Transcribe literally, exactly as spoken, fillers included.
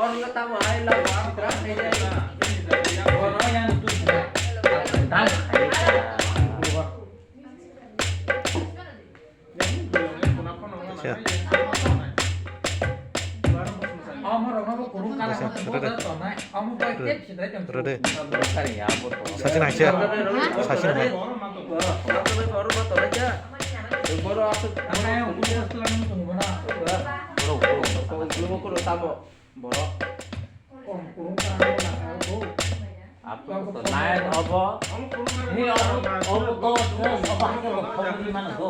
Orang kata wahai lah, orang terang saja. Orang yang itu sudah. Acha. Acha, rede. Rede. Sachin hai se. Sachin hai. Borok. Apo to nai obo. Ni obo, obo to, obo hake bo khobor ni mano go.